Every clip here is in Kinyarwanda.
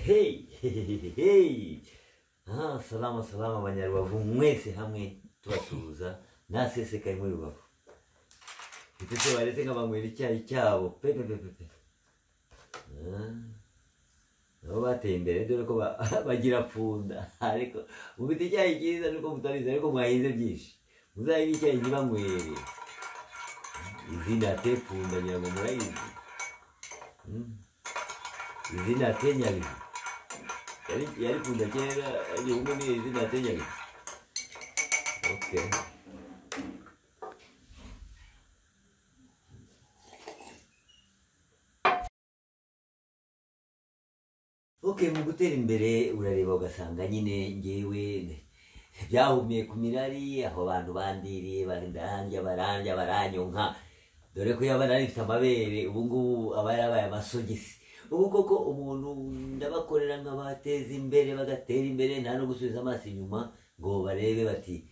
Hey, hey. Ah, salama salama Abanyarubavu mwese hamwe tubasuhuza nasesekaye muri Rubavu. Ndetse baretse nkabanywera icyayi cyabo pe pe pe pe. Nabo bateye imbere dore ko bagira pfunda, ariko mufite icyayi cyiza nuko mutabizi, ariko mwahinze byinshi. Muzahinge icyayi ntibanywere. Izina te pfunda ngira ngo murayizi. Izina te Nyabihu. Yari pfunda kera, ubu ni izina te Nyabihu. Okay. Okay, mu gutera imbere urareba ugasanga nyine ngewe byahumiye ku mirari, aho abantu bandiriye barandya barandya baranyonka, dore ko yaba narifite amabere ubu ngubu aba yarabaye amasogisi. Ubu koko umuntu ndabakorera nkabateza imbere bagatera imbere, nta no gusubiza amaso inyuma ngo barebe bati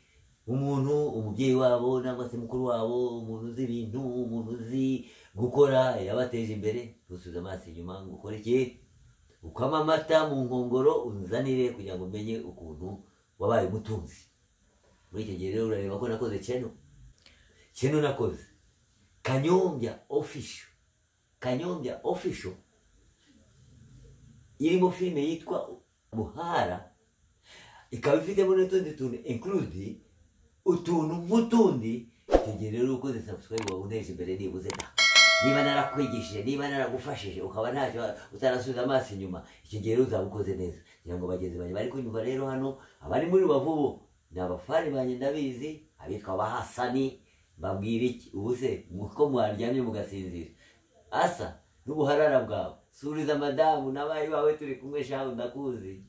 umuntu umubyeyi wabo nangwa se mukuru wabo, umuntu uzi ibintu, umuntu uzi gukora yabateje imbere. Gusubiza amaso inyuma ngo ukore iki? Ukama amata mu nkongoro unzanire kugira ngo umenye ukuntu wabaye umutunzi. Muri icyo gihe rero urareba ko nakoze channel nakoze Kanyombya Official. Kanyombya Official irimo filime yitwa Buhara, ikaba ifitemo n'utundi tuntu include utuntu nk'utundi. Icyo gihe rero ukoze subscribe waba unteje imbere nibuze da. Niba narakwigishije, niba naragufashije ukaba ntacyo utarasubiza amaso inyuma, icyo gihe rero uzaba ukoze neza. Ngira ngo bagenzi banjye bari kunyumva rero hano, abari muri Rubavu bo ni abafani banjye ndabizi, abitwa Abahasani mbabwira iki? Ubu se uko mwaryamye mugasinzira asa n'ubuharara bwawe, suriza madamu n'abari bawe turi kumwe shahu ndakuzi.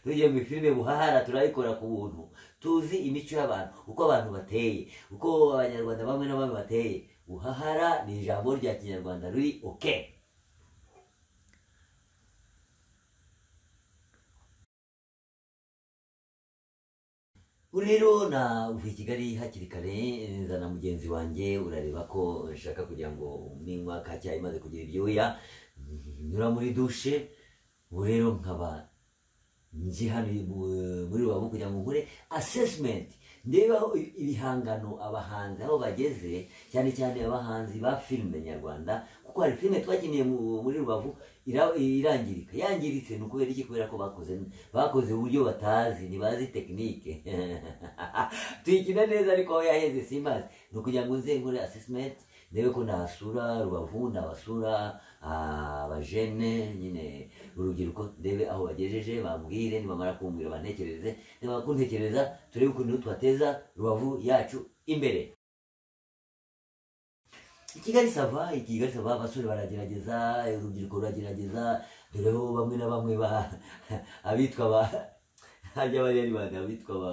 Tugiye mu filime Buhahara turayikora ku buntu, tuzi imico y'abantu, uko abantu bateye, uko Abanyarwanda bamwe na bamwe bateye. Buhahara ni ijambo rya Kinyarwanda ruri okay. Rero na uvuye Kigali hakiri kare nzana mugenzi wanjye, urareba ko nshaka kugira ngo ninywa ka cyayi maze kugira ibyuya nyura muri dushe. Ubu rero nkaba nje hano muri Rubavu kugira ngo nkore assessment, ndebe aho ibihangano abahanzi aho bageze, cyane cyane abahanzi ba filime nyarwanda, kuko hari filime twakiniye muri Rubavu irangirika. Yangiritse ni ukubera iki? Kubera ko bakoze uburyo batazi, ntibazi tekinike. Tuyikina neza ariko aho yaheze simbazi. Ni ukugira ngo nze nkore assessment, ndebe ko nasura Rubavu, nabasura abajene nyine urubyiruko, ndebe aho bagejeje, bambwire, nibamara kumbwira bantekereze, nibamara kuntekereza turebe ukuntu twateza Rubavu yacu imbere. Kigali sava, Kigali sava, abasore baragerageza, urubyiruko ruragerageza, dore ho bamwe na bamwe ba abitwa ba harya bari ari bande, abitwa ba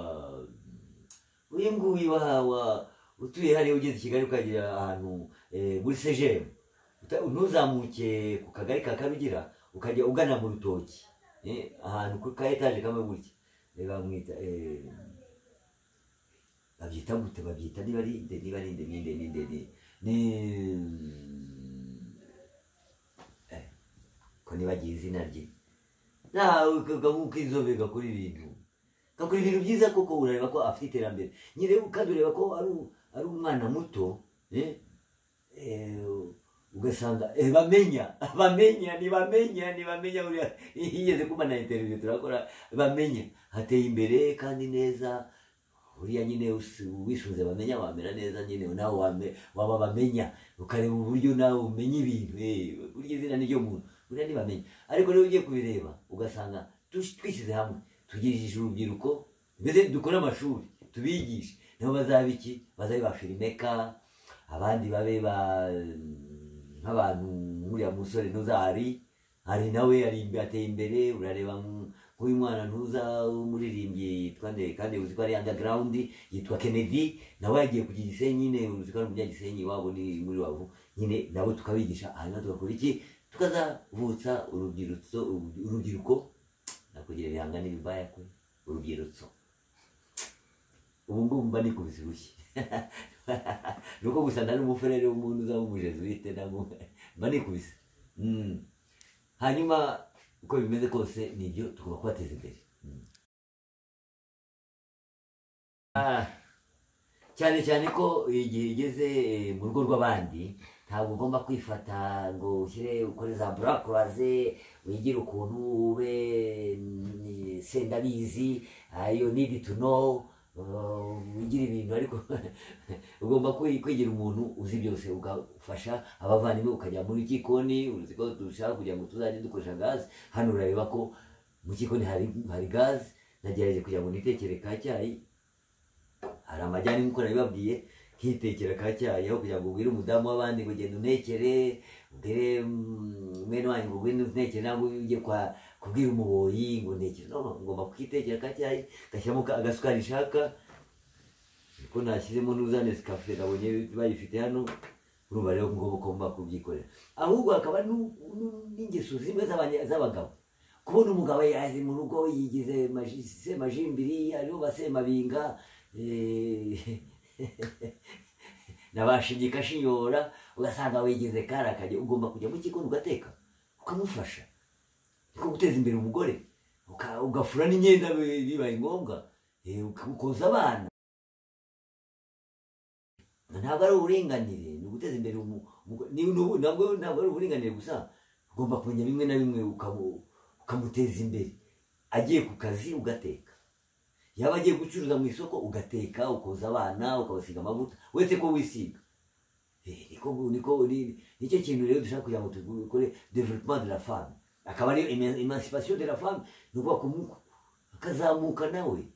uyu nguyu wa utuye hariya ugeze Kigali ukagera ahantu muri CGM, ntuzamuke ku kagari ka Karugira ukajya ugana mu rutoki, ahantu ku ka etaje kamwe gutya, bamwita babyita gute, babyita niba ari nde, niba ari nde, ninde ninde ni ko nibagiye izina rye. Nawe ukavuka gakora ibintu, gakora ibintu byiza koko, urareba ko afite iterambere nyine, kandi ureba ko ari umwana muto, ugasanga bamenya bamenya nibamenya nibamenya uriya yigeze kumpa na interview turakora, bamenya hateye imbere kandi neza. Uriya nyine wisunze bamenya wamera neza nyine, nawe waba bamenya, ukareba uburyo nawe umenya ibintu, burya izina niryo muntu, uriya ntibamenya. Ariko rero ugiye kubireba ugasanga twishyize hamwe, tugirije urubyiruko, mbese dukore amashuri tubigishe, nabo bazaba iki? Bazabe ba filmmaker, abandi babe ba nk'abantu nk'uriya musore ntuza hari nawe ateye imbere. Urareba nk'uyu mwana ntuza umuririmbyi yitwa nde, kandi uzi ko ari underground, yitwa Kennedy, nawe yagiye ku Gisenyi nyine, uzi ko ari umunyagisenyi wabo ni muri Rubavu nyine, nabo tukabigisha, hanyuma tugakora iki? Tukazavutsa urubyiruko nakugira ibihangano bibaya kwe urubyiruko. Ubu ngubu mba nikubise urushyi. Nuko gusa ntari umufurere w'umuntu uzaba umujesuite, ntabwo mba nikubise. Hanyuma Uko bimeze kose nibyo tugomba kubateza imbere. Cyane cyane ko igihe igeze mu rugo rw'abandi ntabwo ugomba kwifata ngo ushyire ukore za burakuraze, wigire ukuntu ube sendabizi, ayo need to know, wigira ibintu, ariko ugomba kwigira umuntu uzi byose, ugafasha abavandimwe, ukajya muri gikoni. Uzi ko dushaka kugira ngo tuzajye dukoresha gaze, hano urareba ko mu gikoni hari gaze. Nagerageje kugira ngo nitekere ka cyayi, hari amajyani nk'uko nabibabwiye, nkitekera ka cyayi aho kugira ngo ubwire umudamu w'abandi ngo genda untekere, ubwire mwene wanyu ngo ngwino untekere, ntabwo ujye kubwira umuboyi ngo ntekere. No, ngomba kukitekera ka cyayi, gashyiramo agasukari nshaka, niko nashyizemo n'uza Nescafe nabonye bayifite hano. Urumva rero ngo ngomba kubyikorera. Ahubwo hakaba n'ingeso zimwe z'abagabo, kubona umugabo yaje mu rugo yigize semajimbiri, ariho basemabinga nabashigika shinyora, ugasanga wigeze karakajya. Ugomba kujya mu gikoni ugateka, ukamufasha, niko guteza imbere umugore, ugafura n'imyenda bibaye ngombwa, ukoza abana. Ntabwo ari uburinganire, ni uguteza imbere ntabwo ari uburinganire gusa, ugomba kumenya bimwe na bimwe ukamuteza imbere. Agiye ku kazi ugateka, yaba agiye gucuruza mu isoko ugateka, ukoza abana, ukabasiga amavuta, uretse ko wisiga. Nicyo kintu rero dushaka kugira ngo dukore development de la femme, akaba ari emancipation de la femme, ni ukuvuga akazamuka nawe.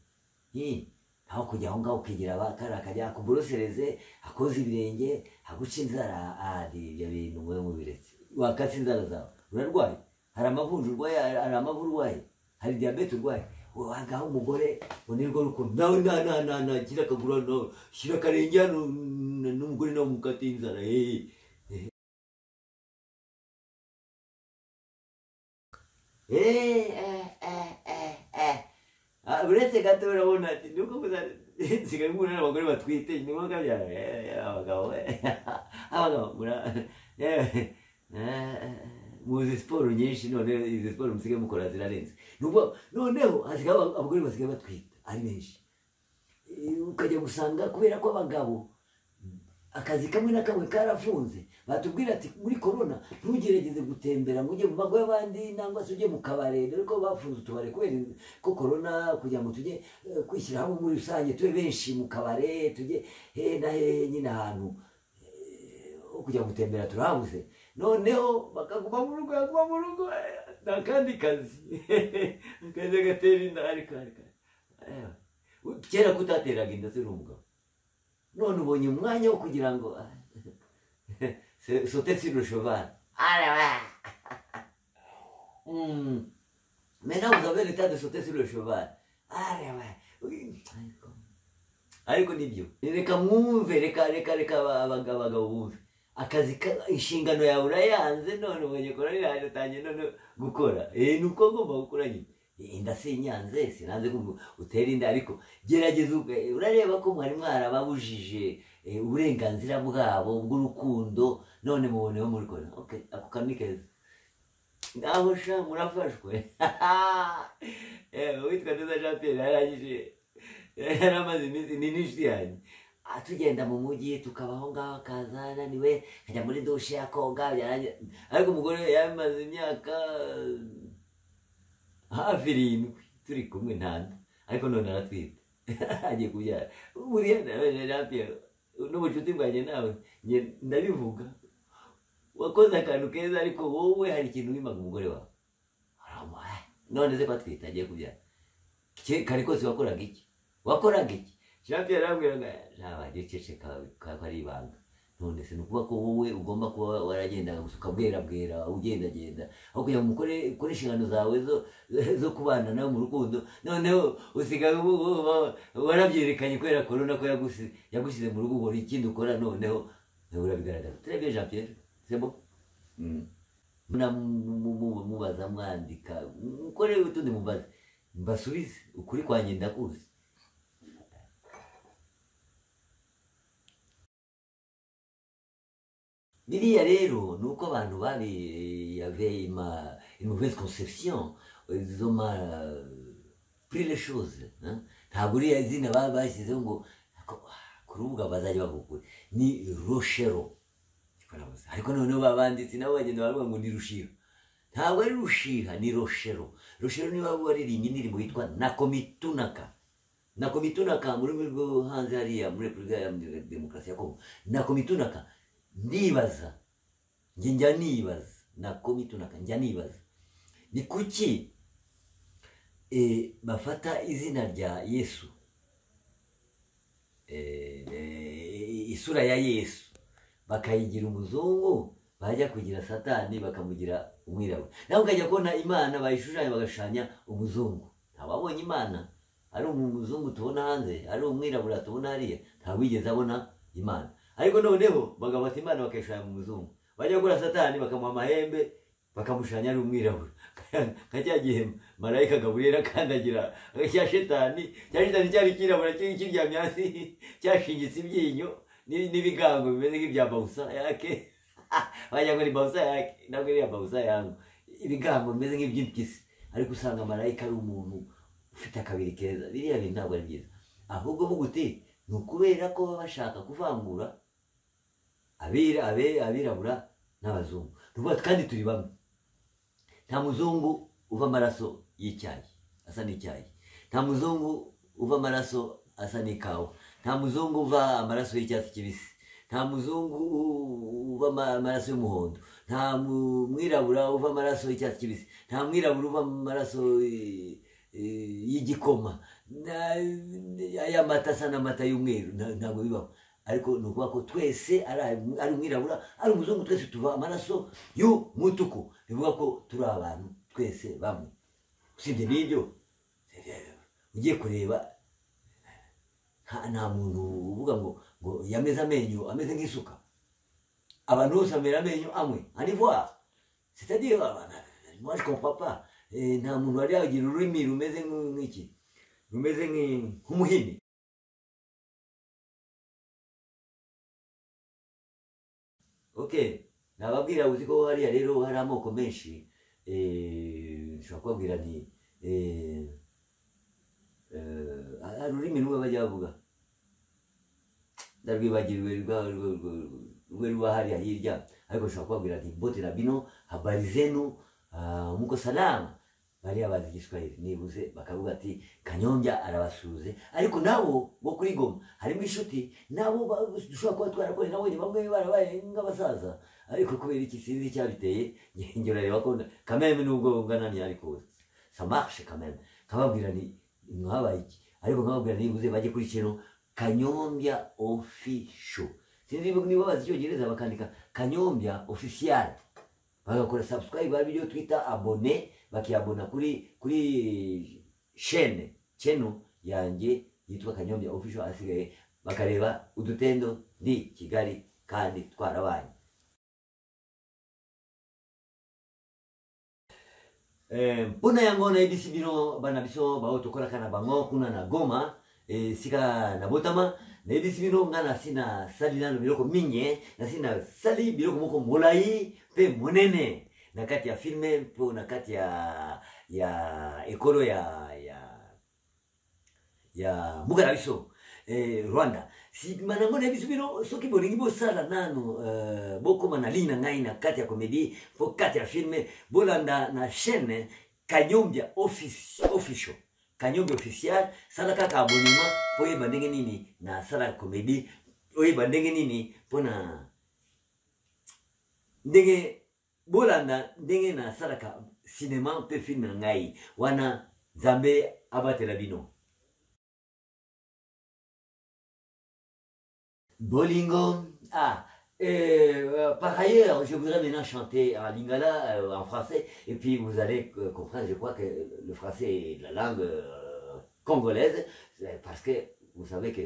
Aho kujya aho ngaho ukigira akajya akuborosereze, akoza ibirenge, aguca inzara, ibyo bintu mwe mubiretse. Wakatse inzara zawe, urarwaye, hari amavunja urwaye, hari amavu urwaye, hari diyabete urwaye. Wagaho umugore ngo nirwo rukundo nawe na shyira akaguru hano, shyira akarenge hano, n'umugore nawe mukate inzara. Uretse gato urabona ati nuko nsigaye mbona n'abagore batwite, ni ngombwa kabyara abagabo abagabo muzi siporo nyinshi, none izi siporo musigaye mukora zirarenze. Noneho hasigaye abagore basigaye batwita ari benshi, ukajya gusanga kubera ko abagabo akazi kamwe na kamwe karafunze, batubwira ati muri corona ntugerageze gutembera ngo ujye mu mago y'abandi nangwa se ujye mu kabare, dore ko bafunze utubare kubera ko corona, kugira ngo tujye kwishyira hamwe muri rusange, tube benshi mu kabare, tujye he na he nyine ahantu kujya gutembera turahabuze. Noneho bakaguma mu rugo, yaguma mu rugo nta kandi kazi akajya gatera inda. Ariko kera kutateraga inda se umugabo, none ubonye umwanya wo kugira ngo sauter sur le cheval. Maintenant vous avez le temps de sauter sur le cheval. Ariko nibyo, reka mwumve, reka reka reka abagabo bumve akazi, inshingano yawe urayanze, none ubonye korona iraje utangiye none gukora. Nuko ngomba gukora nyine. Inda sinyanze, sinanze ko utera inda, ariko gerageza. Urareba ko mwari mwarababujije uburenganzira bwabo bw'urukundo, none muboneho muri korona. Okay, ako kantu ni keza. Ngaho sha murafashwe. Uwitwa Neza Jean Pierre yarangije, yaramaze iminsi ni n'inshuti yanjye, tugenda mu mujyi tukabaho ngaho, akaza ananiwe akajya muri dushe akoga, ariko umugore yamaze imyaka hafi 7 turi kumwe ntanda, ariko none aratwite agiye kubyara. Buriya Jean Pierre n'ubucuti bwanjye nawe ndabivuga, wakoze akantu keza, ariko wowe hari ikintu wimaga umugore wawe, none se ko atwite agiye kubyara, kare kose wakoraga iki? Wakoraga iki? Jean Pierre arambwira ngo ntabwo ceceka ko ari ibanga. None se ni ukuvuga ko wowe ugomba kuba waragendaga gusa ukabwerabwera ugendagenda, aho kugira ngo ukore inshingano zawe zo kubana nawe mu rukundo, noneho usigaye warabyerekanye kubera korona ko yagushyize mu rugo, ukora ikindi ukora, noneho urabigaragaza. Très bien Jean Pierre, c'est bon. Mubaza mwandika, mukore utundi mubaze, mbasubize ukuri kwanjye ndakuzi. Biriya rero nuko abantu babiyave une mauvaise conception, ils ont mal pris les choses, hein. Ntabwo uriya izina bashyizeho ngo ku rubuga bazajya bavuga ukuri ni Rochero, ariko noneho babanditsi nabo bagenda baravuga ngo ni Rushiha. Ntabwo ari Rushiha, ni Rochero. Rochero niba waririmbye indirimbo yitwa Nakomitunaka. Nakomitunaka mu rurimi rwo hanze hariya muri Repubulika ya Demokarasi ya Kongo. Nakomitunaka, ndibaza, njye njya nibaza, Nakomitunaka njya nibaza ni kuki bafata izina rya Yesu, isura ya Yesu bakayigira umuzungu, bajya kugira Satani bakamugira umwirabura. Nawe ukajya kubona Imana bayishushanya bagashushanya umuzungu. Ntawabonye Imana ari umuzungu tubona hanze, ari umwirabura tubona hariya, ntawigeze abona Imana. Ariko noneho bagafata Imana bakayishushanya mu muzungu, bajya gukora Satani bakamuha amahembe bakamushushanya ari umwirabura. Nka cya gihe marayika Gaburiyeli akandagira cya shetani, cya shetani cyari kirabura kiryamye hasi cyashingitse ibyinyo n'ibigango bimeze nk'ibya bawusa yake, wagira ngo ni bawusa yake, ntabwo ari iya bawusa yangu, ibigango bimeze nk'iby'impyisi. Ariko usanga marayika ari umuntu ufite akabiri keza. Biriya bintu ntabwo ari byiza, ahubwo vuga uti ni ukubera ko baba bashaka kuvangura abirabura n'abazungu. Kandi turi bamwe, nta muzungu uva amaraso y'icyayi asa n'icyayi, nta muzungu uva amaraso asa n'ikawa, nta muzungu uva amaraso y'icyatsi kibisi, nta muzungu uva amaraso y'umuhondo, nta mwirabura uva amaraso y'icyatsi kibisi, nta mwirabura uva amaraso y'igikoma, aya mata asa n'amata y'umweru, ntabwo bibaho. Ariko ni ukuvuga ko twese ari umwirabura ari umuzungu, twese tuva amaraso y'umutuku, bivuga ko turi abantu twese bamwe. Usibye n'ibyo, ugiye kureba nta muntu uvuga ngo yameze amenyo ameze nk'isuka. Abantu bose bamera amenyo amwe, en ivoire, c'est-à-dire moi je comprends pas. Nta muntu wari yagira ururimi rumeze nk'iki, rumeze nk'umuhini. Ok, nababwira uzi ko hariya rero hari amoko menshi. Nshobora kubabwira nti hari ururimi rumwe bajya bavuga ndarwibagirwe rumwe ruba hariya hirya, ariko nshobora kubabwira nti bote na bino habari zenu muko salama. Bariya bazi Igiswahili nibuze bakavuga ati Kanyombya arabasuze. Ariko nabo bo kuri Goma harimo inshuti nabo dushobora kuba twarakoreye nabo bamwe barabaye nk'abasaza, ariko kubera iki sinzi icyabiteye, njye urareba ko kameme nubwo ngana ni ariko ça marche quand même. Kababwira ni mwabaye iki, ariko nkababwira nibuze bajye kuri kino Kanyombya Official, sinzi niba bazi Icyongereza bakandika Kanyombya Official, bagakora subscribe ari byo twita abone, bakiyabona kuri chaîne channel yanjye yitwa Kanyombya Official, asigaye bakareba udutendo ndi Kigali kandi twarabanye. Mpona yango nayebisi bino bana biso bao tokolaka na bango kuna na Goma, sika na botama nayebisi bino nga nasi nasali nano biloko mingi, nasi nasali biloko moko molai mpe monene na kati ya filme mpo na kati ya ekolo ya mboka na biso Rwanda. Sima nango nayebisi bino soki bolingi bosala nano bokoma na ligne na ngai na kati ya comédie mpo kati ya filme, bolanda na chaîne Kanyombya Official, Kanyombya Official, sala kaka abonnement po oyeba ndenge nini na sala comédie, oyeba ndenge nini mpona ndenge bolanda ndenge na salaka cinéma mpe filme na ngai wana. Nzambe abatela bino. Bolingo. Par ailleurs, je voudrais maintenant chanter en lingala, en français, et puis vous allez comprendre, je crois que le français est la langue congolaise, parce que vous savez que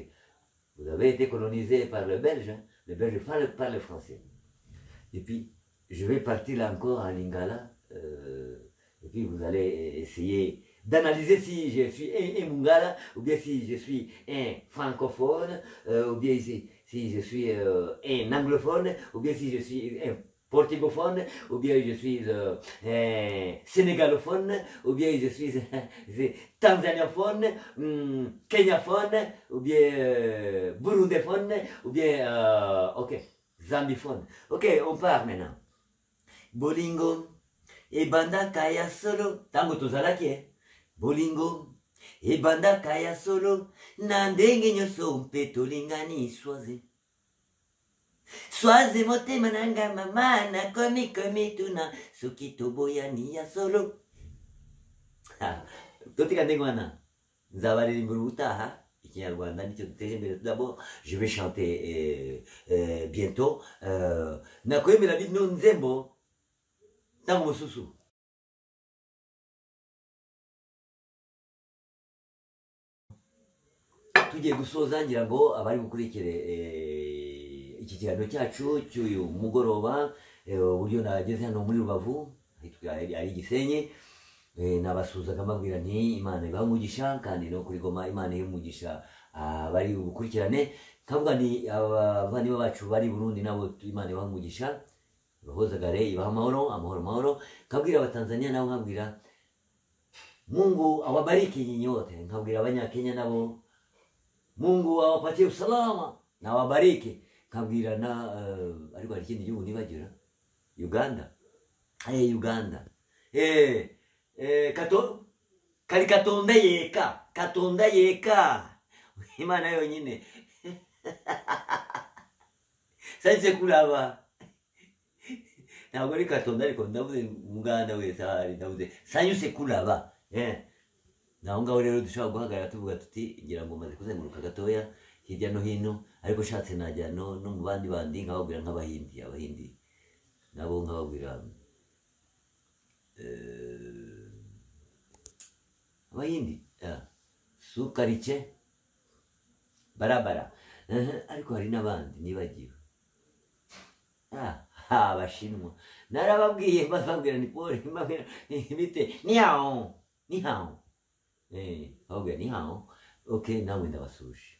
vous avez été colonisé par le Belge, hein. Le Belge parle français. Et puis, je vais partir là encore en lingala, et puis vous allez essayer d'analyser si je suis un mungala, ou bien si je suis un francophone, ou bien si je suis un anglophone, ou bien si je suis un portugophone, ou bien je suis sénégalophone, ou bien je suis tanzaniophone, kenyaphone, ou bien burundophone, ou bien, ok, zambiphone. Ok, on part maintenant. Bolingo, ebandaka ya solo, tango tozalaki, bolingo, ebandaka ya solo, na ndenge nyonso mpe tolingani swaze. Swaze motema nanga mama nakomi komituna soki toboyani ya solo. Totika ndenge wana nzabaririmbira ubutaha ikinyarwanda nicyo duteje imbere. D'abord je vais chanter bientôt nakoyembela bino nzembo ntango mosusu. Tugiye gusoza ngira ngo abari bukurikire iki kiganiro cyacu cy'uyu mugoroba, uburyo nageze hano muri Rubavu ari Gisenyi, nabasuhuzaga mbabwira nti Imana ibahe umugisha, kandi no kuri Goma Imana ihe umugisha abari bukurikirane. Nkavuga ni abavandimwe bacu bari Burundi nabo Imana ibahe umugisha, ibahozagare, ibahe amahoro, amahoro, amahoro. Nkabwira Abatanzania nabo, nkabwira Mungu awabariki nyinyi wote. Nkabwira Abanyakenya nabo Mungu awapatie usalama na wabariki. Nkabwira na ariko hari ikindi gihugu nibagira, Uganda. Uganda kato kari katonda yeka, katonda yeka, Imana yonyine. Sanze kulaba ntabwo ari katonda, ariko ndavuze muganda wese ahari, ndavuze sanyuse kulaba. Naho ngaho rero dushobora guhagarara tuvuga tuti ngira ngo maze kuzenguruka gatoya hirya no hino, ariko nshatse najya no mu bandi bandi nkababwira nk'abahindi, abahindi nabo nkababwira abahindi sukariche barabara. Ariko hari n'abandi nibagiwe, abashinwa narababwiye, bababwira ni pole, mbabwira bite ni hao, ni hao, bababwira ni hao. Ok, namwe ndabasuje.